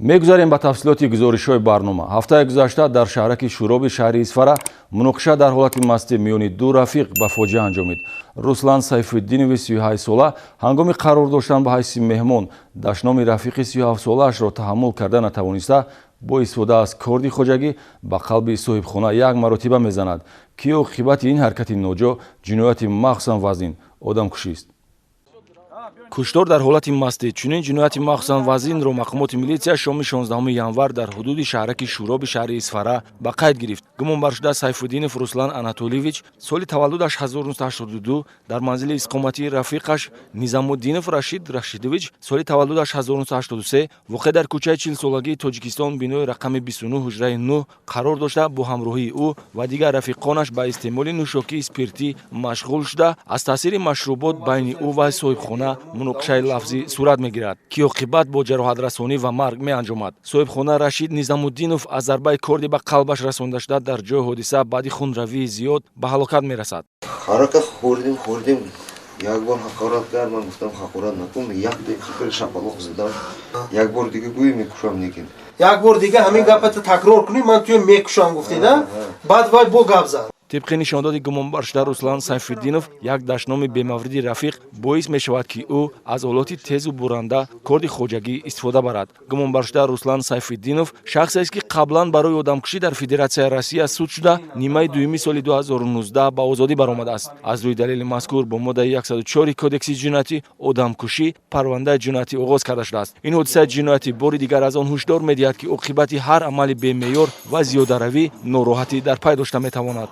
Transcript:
Мегузарем ба тафсилоти гузоришҳои барнома. Ҳафтаи гузашта дар шаҳраки Шӯроби шаҳри Исфара муноқиша дар ҳолати мастӣ миёни ду рафиқ ба фоҷиа анҷомид. Руслан Сайфиддинови 38-сола ҳангоми қарор доштан ба ҳайси меҳмон дашноми рафиқи 37-солаашро таҳаммул карда натавониста, бо истифода аз корди хоҷагӣ ба қалби соҳибхона як маротиба мезанад, ки оқибати ин ҳаракати ноҷо ҷинояти махсусан вазнин, одамкушист. Куштор дар ҳолати мастӣ: чунин ҷинояти махсусан вазнинро мақомоти милитсия шоми 16 январ дар ҳудуди шаҳраки Шӯроби шаҳри Исфара ба қайд гирифт. Гумонбаршуда Сайфуддинов Руслан Анатольевич, соли таваллудаш 1982, дар манзили истиқоматии рафиқаш Низамуддинов Рашид Рашидович, соли таваллудаш 1983, воқеъ дар кӯчаи 40-солагии Тоҷикистон, бинои рақами 29, ҳуҷраи 9 қарор дошта, бо ҳамроҳии ӯ ва дигар рафиқонаш ба истеъмоли нӯшокии спиртӣ машғул шуда, аз таъсири машрубот байни ӯ ва соҳибхона муноқишаи лафзӣ сурат мегирад, ки оқибат бо ҷароҳатрасонӣ ва марг меанҷомад. Соҳибхона Рашид Низамуддинов аз зарбаи корди ба қалбаш расонда шуда, дар ҷои ҳодиса баъди хунравии зиёд ба ҳалокат мерасад. Ҳарака хӯрдем, хӯрдем, як бор ҳақорат кард. Ман гуфтам, ҳақорат накун. Як хел шапалоқ задам. Як бор дига гӯй, мекушам некин. Як бор дига ҳамин гапата такрор кунӣ, ман туя мекушам, гуфтеда. Баъд вай бо гап зад. Тибқи нишондоди гумонбаршуда Руслан Сайфиддинов, як дашноми бемавриди рафиқ боис мешавад, ки ӯ аз олоти тезу буранда, корди хоҷагӣ истифода барад. Гумонбаршуда Руслан Сайфиддинов шахсест, ки қаблан барои одамкушӣ дар Федератсияи Россия суд шуда, нимаи дуюми соли 2019 ба озодӣ баромадааст. Аз рӯи далели мазкур бо моддаи 104 Кодекси ҷиноятӣ, одамкушӣ, парвандаи ҷиноятӣ оғоз карда шудааст. Ин ҳодисаи ҷиноятӣ бори дигар аз он ҳушдор медиҳад, ки оқибати ҳар амали бемеъёр ва зиёдаравӣ нороҳатӣ дар пай дошта метавонад.